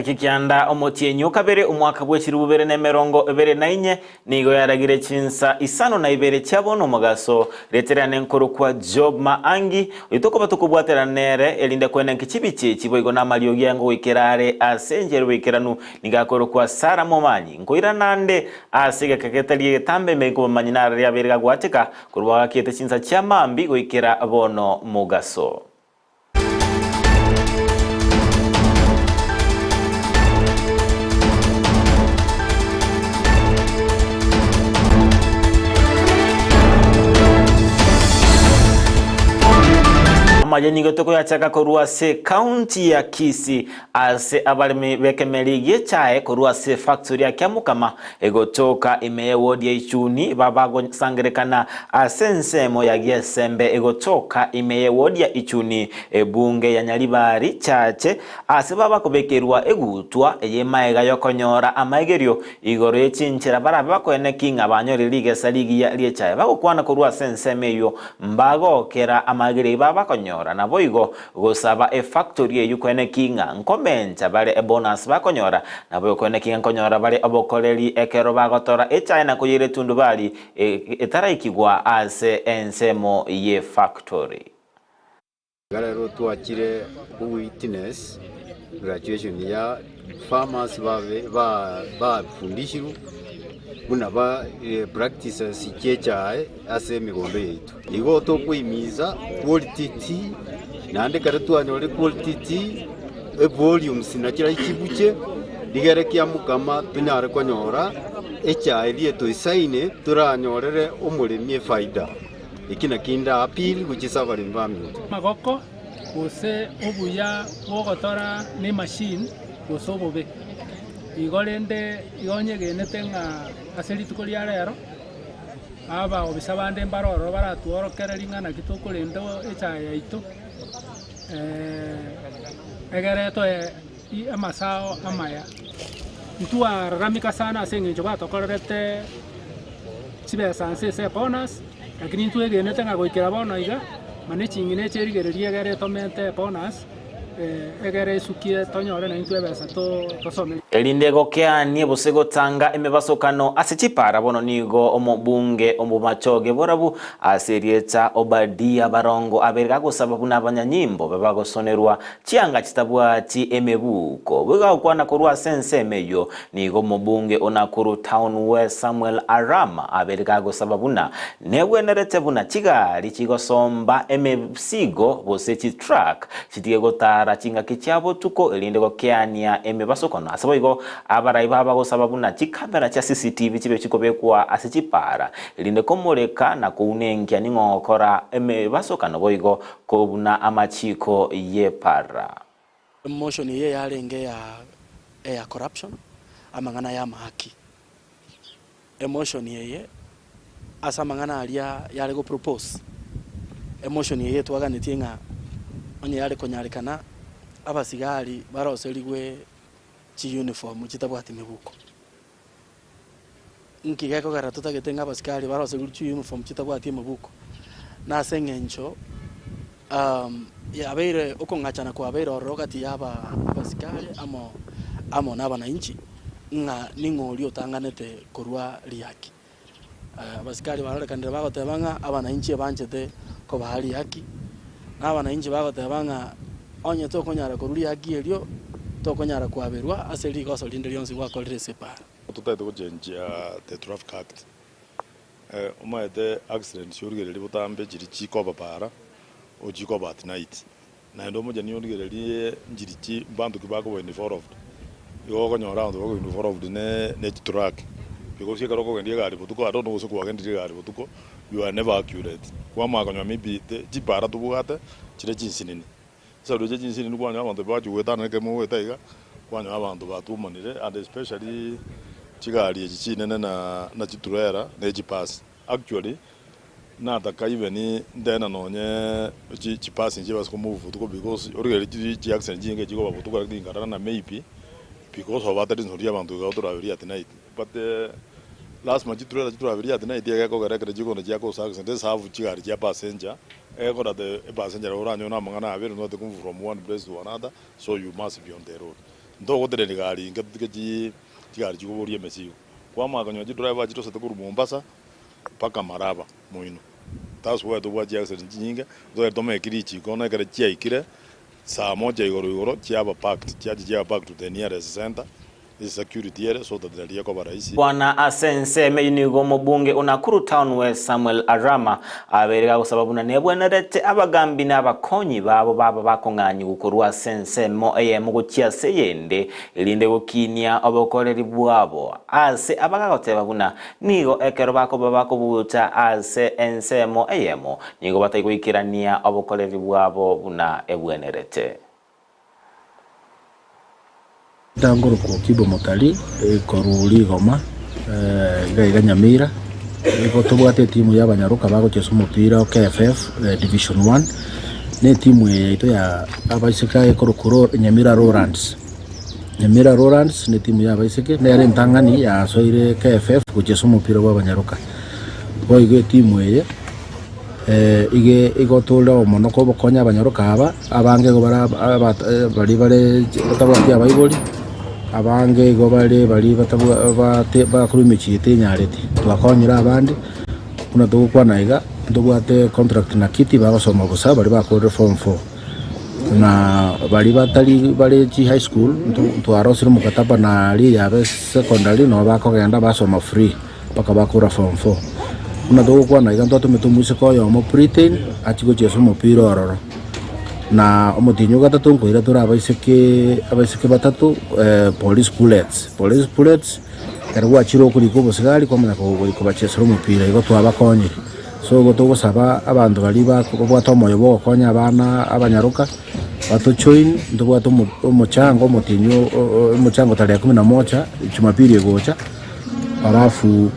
Chitariki kianda omotienyi o kabere omwaka bwe chilifu bibere na emerongo ebere na inye, nigo yaragire chinsa isano na ibere chia bono omogaso, reterana enkorokwa Job Maangi, oyio tokoba tokobwaterana nere, erinde kwenenki chibichi echi boigo namariogi aye ngogoikera are ase enchera y'oboikeranu, nigo akorokwa Sara Momanyi. Nkoirana ande ase egeka getari egetambe ime nkomomanyi naro riabeire gagwateka, korwa agakiete chinsa chia mambia goikera bono mogaso. Amaye nigo tokoyachaka korwa ase ekaunti ya Kisii ase abaremi b'ekemeri gi'echae korwa ase factory ya Kiamokama egotoka ime y'ewodi ya Ichuni babagosangerekana ase ensemo ya Giasembe egotoka ime y'ewodi ya Ichuni ebunge ya Nyaribari Chache ase babakobekerwa egutwa eye maega yokonyora amaegerio igoro ye chinchera barabe bakoeneki ng'a banyorire rigesa rigiya ri'echae bagokwana korwa ase ensemo eyio mbagokera amaegerio ayio babakonyora naboigo Gosaba efactory eyio koeneki ng'a nkomencha bare ebonus bakonyora, naboigo koeneki ng'a nkonyora bare obokoreri ekero bagotora echae na koyeira etundubari etaraikigwa ase ensemo y'efactory. Iga rero twachire go witness graduation ya farmers babe ba bafundishirwe buna ba practices chie echae ase emegondo yaito. Igo tokoimiza quality tea, naende ekero twanyorire quality tea, evolumes nachio chibuche, rigere kiamokama tonyare konyora echae eria etoisaine toranyorere omoremi efaida. Eki nakio inde appeal gochia ase abaremi baminto. Amagoko, gose obuya bw'ogotora nemachine, gose obobe. Igo rende igo nyegenete ng'a ase rituko ria rero. Abaobisa bande mbare ororo baratworokererie ng'a naki tokorenda echaye yaito, egere toe amasao amaya. Ntwararamika sana ase eng'encho batokorerete chibesa nse ase ebonus, lakini ntwegenete ng'a goikera bono iga, mani ching'ina echi erigererie egere tomente ebonus. Egere esukie tonyore naintwe ebesa tosome. Erinde gokeanie gose gotanga emebasokano ase chipara bono nigo omobunge omomachoge borabu ase erieta Obadia Barongo abeire gagosaba buna abanyanyimbo babagosonerwa chianga chitabwati emebuko. Boigo agokwana korwa ase ensemo eyio nigo omobunge o Nakuru Town West Samuel Arama abeire gagosaba buna Negwenerete buna chigari chigosomba emesigo gose chitruck chitige gotaara chingaki chia botuko erinde gokeania emebasokano. Ase boigo abarai babagosaba buna chikamera chia CCTV chibe chikobekwa ase chipaara erinde komoreka na kounenkia ning'o ogokora emebasokano boigo kobuna amachiko y'epara. Emotion eye yarenge ya eya corruption, amang'ana ya amahaki. Emotion eye ase amang'ana aria yare go propose, emotion eye twaganetie ng'a onye yare konyarekana abasigari baroserigwe chi uniform chitabwati mebuko. Nki gekogera totagete ng'a abasikari baroserigwe chi uniform chitabwati emebuko? Nase eng'encho yabeire okong'achana kwabeire ororo gati ya aba abasikari amo amo na abanainchi. Ng'a ning'o oria otang'anete korua riaki. Abasikari barorekanire bagoteba ng'a abanainchi ebanchete kobaa riaki, na abanainchi bagoteba ng'a onye tokonyara korua riaki erio, tokonyara kwaberwa ase rigoso rinde rionsi gwakorire ase epaara. Totagete gochenjia the traffic act, omanyete accident chiorigereria botambe chiria chikoba para or chikoba at night. Naende omochenu origererie nchiri chi mbanto ki bakoba involved, igo okonyora abanto bakoba involved ne ne chitruck, because ekero okogendia egari botuko I don't know gose kwagendirie egari botuko, you are never accurate, kwamanya konyora maybe te chipara tobwate chire chinsinini, chisaburi echi chinsinini kwanyora abanto bagochi goetana ekero mogoeta iga, kwanyora abanto batwomanire and especially chigari echi chinene na na chiturera na echibus. Actually nataka even ntena nonye chi chibus nchibase ko move botuko because origereria chiri chi accident chinyinge chikoba botuko lakini nkarora na maybe because of atari nsori abanto iga toraberia at night but lasima chitrailer chitoraberia at night egekogera ekero chikoenda chia cause accident esafu chigari chia passenger egekora the passenger nabo oranyore amang'ana abere not to move from one place to another so you must be on the road. Ntogotenenia gari inke totige chi chigari chikoboria emesigo. Kwamanya konyora chidriver chirosete korwa Mombasa mpaka Maraba moino. That's why tobwate chiaccident chinyinge, totagete tomeke richiko na ekero chiaikire saa moja igoro igoro chiaba parked, chiacha chiaba parked to the nearest centre, ase security ere so that riria ekoba rahisi. Kwana ase ensemo eyio nigo omobunge o Nakuru Town West Samuel Arama abeire gagosaba buna nebwenerete abagambi na abakonyi babo baba bakong'anyigwa korwa ase ensemo eyemo gochia ase eyende erinde gokinia obokoreri bwabo ase abagagoteba buna nigo ekero bakoba bakobuta ase ensemo eyemo nigo bataigoikerania obokoreri bwabo buna ebwenerete. Ntangorokwa Kibo Motari korwa Rigoma iga iga Nyamira, nigo tobwate etimu ya abanyaroka bagochesa omopira o KFF Division One, na etimu eye yaito ya abaiseke ekorokwa Nyamira Lowlands. Nyamira Lowlands na etimu ya abaiseke nere entang'ani yasoire KFF gochesa omopira bwa abanyaroka. Boigo etimu eye. Iga igotore omono kobokonya abanyaroka aba, abange igo bare baria bare batabwati abaibori, abange igo bare baria batabwati bakorwa emechie etenyareti. Twakonyire abande, buna togokwana iga, ntobwate contract na kiti bagosoma bosa baria bakorire form four. Na baria batari bare chi high school, ntwarosire mkataba na aria yabe secondary nabo bakogenda basoma free. Mpaka bakora form four. Buna togokwana iga ntwatomete omoiseke oyomo Britain achie gochiesa omopira ororo. Na omotienyi o gatato nkoira tore abaiseke abaiseke batato police bullets. Police bullets ekero gwachire okorika obosigari kwamanya kobachiesera omopira igo twabakonyire. So igo togosaba abanto baria babwate omoyo bwa ogokonya abana abanyaroka batojoin ntobwate omochango omotienyi omochango tarehe kumi na moja jumapili egocha. Alafu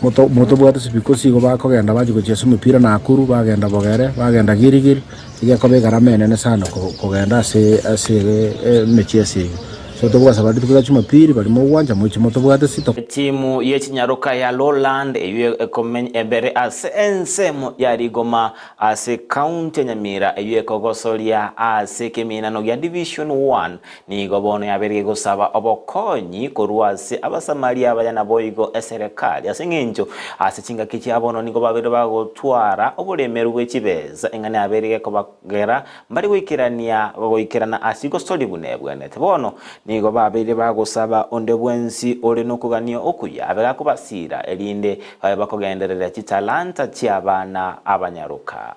motobwate sibikosi igo bakogenda bachia gochiesa omopira Nakuru, bagenda Bogere, bagenda Gilgil, iga ekoba egarama enene sana kogenda ase ase emechie ase eyio. So tobwasaba rituko ria jumapili baria mogwancha moiche motobwate si. Etimu ye chinyaroka ya Lowland eyio ekomenya ebere ase ensemo ya Rigoma ase ekaunti ya Nyamira eyio ekogosoria ase ekeminano gia Division One Nigo bono yabeire gegosaba obokonyi korwa ase Abasamaria abaya naboigo eserekari, ase engencho ase chingaki chia bono nigo babeire bagotwara oboremeru bwe chibesa, eng'ana yabeire gekobagera mbare goikerania goikerana ase igosori buna ebwenerete. Bono nigo babeire bagosaba onde bwensi ore nokogania okuya abe gakobasiira, erinde babe bakogendereria chitalanta chi'abana abanyaroka.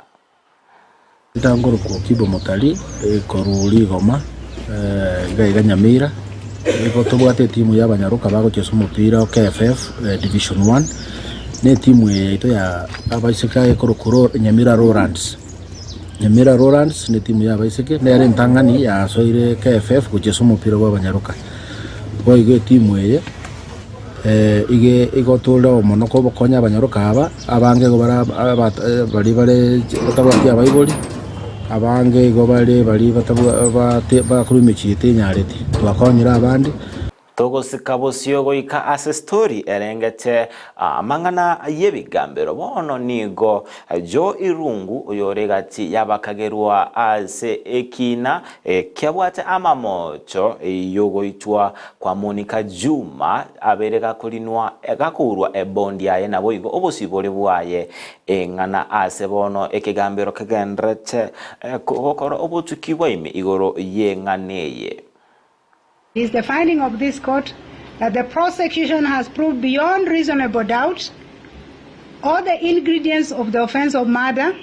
Ntangorokwa Kibo Motari korwa Rigoma iga iga Nyamira, nigo tobwate etimu ya abanyaroka bagochesa omopira o KFF Division One, na etimu eye yaito ya abaiseke ekorokwa Nyamira Lowlands. Nyamira Lowlands na etimu ya abaiseke nere entang'ani yasoire KFF gochesa omopira bwa abanyaroka. Boigo etimu eye. Iga igotore omono kobokonya abanyaroka aba, abange igo bare baria bare batabwati abaibori, abange igo bare baria bakorwa emechie etenyareti, twakonyire abande. Togosika bosio goika ase story erengete amang'ana y'ebigambero bono nigo Joe Irungu oyore egati y'abakagerwa ase ekiina kiabwate amamocho y'ogoitwa kwa Monica Juma abeire gakorinwa gakourwa ebondi yaye naboigo obosibore bwaye eng'ana ase bono ekegambero kegenderete gokora obotuki bwa ime igoro y'eng'ana eye. It is the finding of this court that the prosecution has proved beyond reasonable doubt all the ingredients of the offense of murder,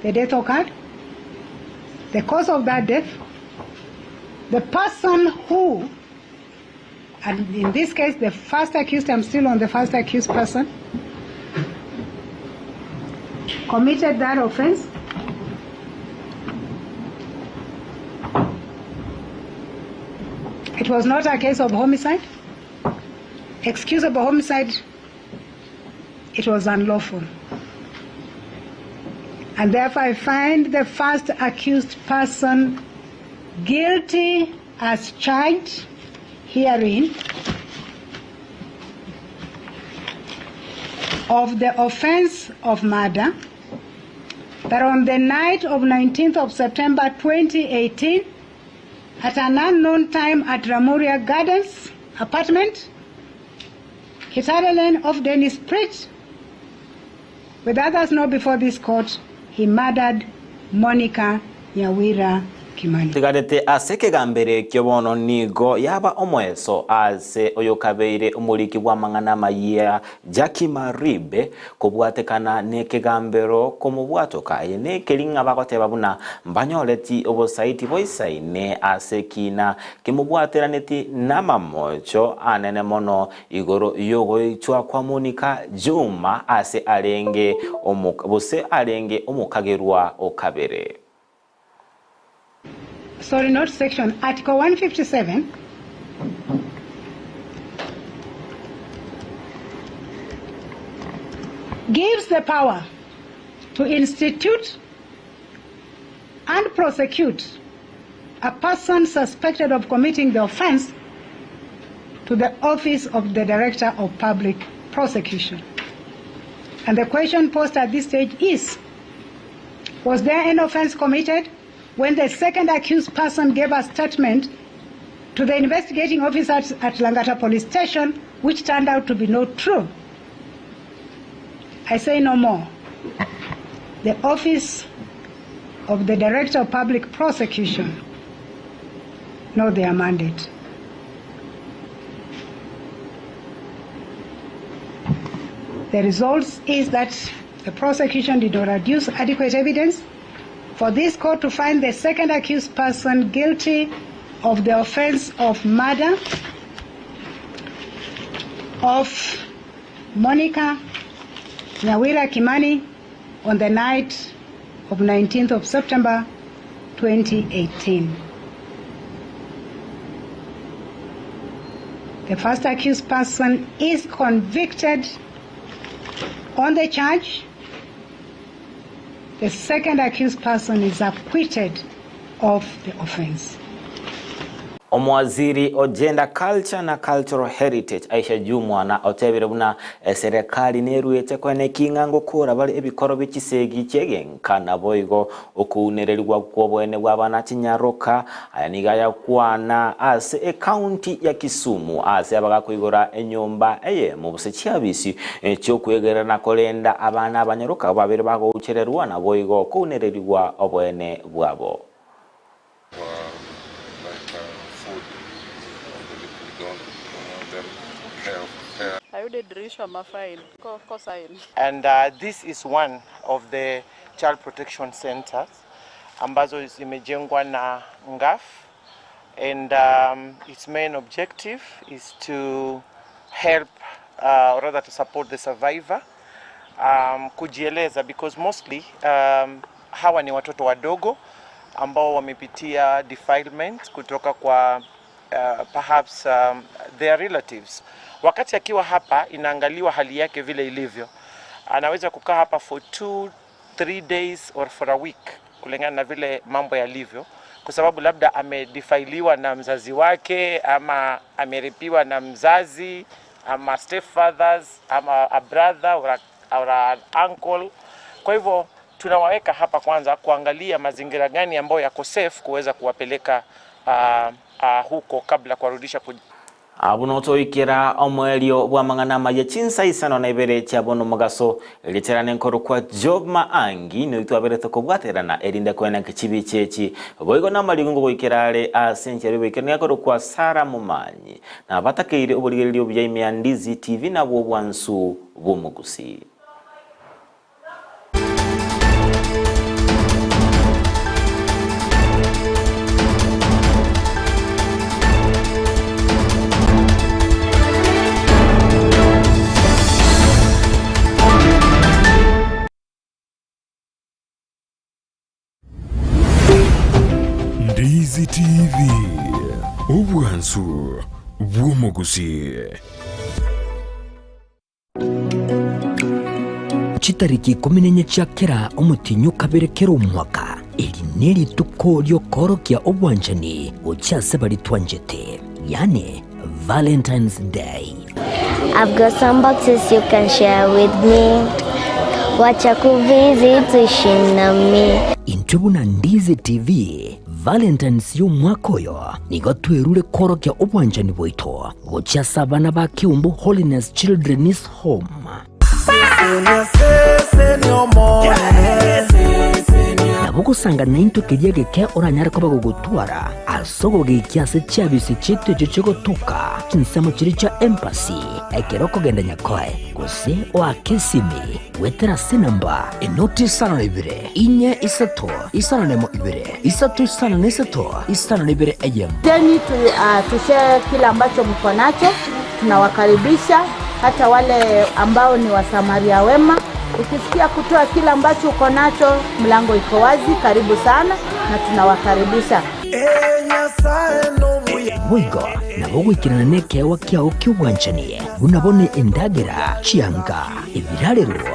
the death occurred, the cause of that death, the person who, and in this case the first accused, I'm still on the first accused person, committed that offense. It was not a case of homicide. Excusable homicide, it was unlawful. And therefore, I find the first accused person guilty as charged herein of the offense of murder that on the night of 19th of September 2018 At an unknown time at Ramuria Gardens apartment, Kitale Lane off Dennis Pritt, with others not before this court, he murdered Monica Nyawira Kimani. Tigarete ase ekegambero ekio bono nigo yaba omoeso ase oyokabeire omoriki bw'amang'ana amayia Jackie Maribe kobwatekana nekegambero komobwatoka. Eye nekeri ng'a bagoteba buna mbanyoreti obosaiti boisaine ase ekina kemobwateraneti namamocho anene mono igoro y'ogoitwa kwa Monica Juma ase arenge gose arenge omokagerwa o kabere. Sorry not section, article 157 gives the power to institute and prosecute a person suspected of committing the offense to the office of the Director of Public Prosecution. And the question posed at this stage is, was there an offense committed when the second accused person gave a statement to the investigating officers at Langata Police Station, which turned out to be not true? I say no more. The office of the Director of Public Prosecution know their mandate. The results is that the prosecution did not adduce adequate evidence for this court to find the second accused person guilty of the offense of murder of Monica Nyawira Kimani on the night of 19th of September 2018. The first accused person is convicted on the charge. The second accused person is acquitted of the offense. Omowaziri o Gender, Culture na Cultural Heritage Aisha Jumwa na otebire buna eserekari neruete koenekia ng'a ngokora bare ebikoro bie chisegi chi'egenka naboigo okounererigwa kw'oboene bw'abana chinyaroka. Aya nigo ayakwana ase ecounty ya Kisumu ase abagakoigora enyomba eyemo gose chiabisi chi'okwegerera na korenda abana abanyaroka babere bagouchererwa naboigo kounererigwa oboene bwabo. And this is one of the child protection centers ambazo zimejengwa na NGAAF and its main objective is to help or rather to support the survivor kujieleza because mostly hawa ni watoto wadogo ambao wamepitia defilement kutoka kwa perhaps their relatives. Wakati akiwa hapa inaangaliwa hali yake vile ilivyo. Anaweza kukaa hapa for 2, 3 days or for a week kulingana na vile mambo yalivyo, kwa sababu labda amedefiliwa na mzazi wake ama ameripiwa na mzazi ama stepfathers ama a brother or an uncle. Kwa hivyo tunawaweka hapa kwanza kuangalia mazingira gani ambayo yako safe kuweza kuwapeleka huko kabla kuwarudisha Abwo notoikera omoerio bw'amang'ana amaya chinsa isano na ibere chiabo nomogaso ericherane nkoro kwa Job Maangi noitwe aberete kobwaterana erinde koenanke chibichi echi boigo namarigo ngogoikera are ase enchera oboikera niakoro kwa Sara Momanyi na batakeire oborigereria obuya ime ya Ndizi TV nabwo obwansu bw'omogusi. Ndizi TV, obwansu bw'omogusi. Chitariki ikomi na inye chia kera omotienyi o kabere kera omwaka, eri nerituko ri'okoorokia obwanchani gochia ase baria twanchete, yaani Valentine's Day. I've got some boxes you can share with me. Wacha kuvisit uishi nami. Intwe buna Ndizi TV, Valentine's y'omwaka oyo nigo twerure kworokia obwanchani bwaito gochia ase abana ba Keumbu Holiness Children's Home. Nabo ogosanga naintwe keria geke oranyare koba gogotwara ase ogogekia ase chiabisi chiaito echio chigotoka chinsemo chiria chia embassy ekero okogenda Nyakoe gose oake esimi goetera ase enamba enoti isano na ibere inye isato isano na emo ibere isato isano na isato isano na ibere eyemo. Jeni tu, uh, tushare kile ambacho mko nacho. Tunawakaribisha hata wale ambao ni wasamaria wema. Ukisikia kutoa kile ambacho uko nacho, mlango iko wazi. Karibu sana na tunawakaribisha. Boigo nabo goikerana nekeegwa kiao ki'obwanchani, buna bono endagera, chianga, ebirarero,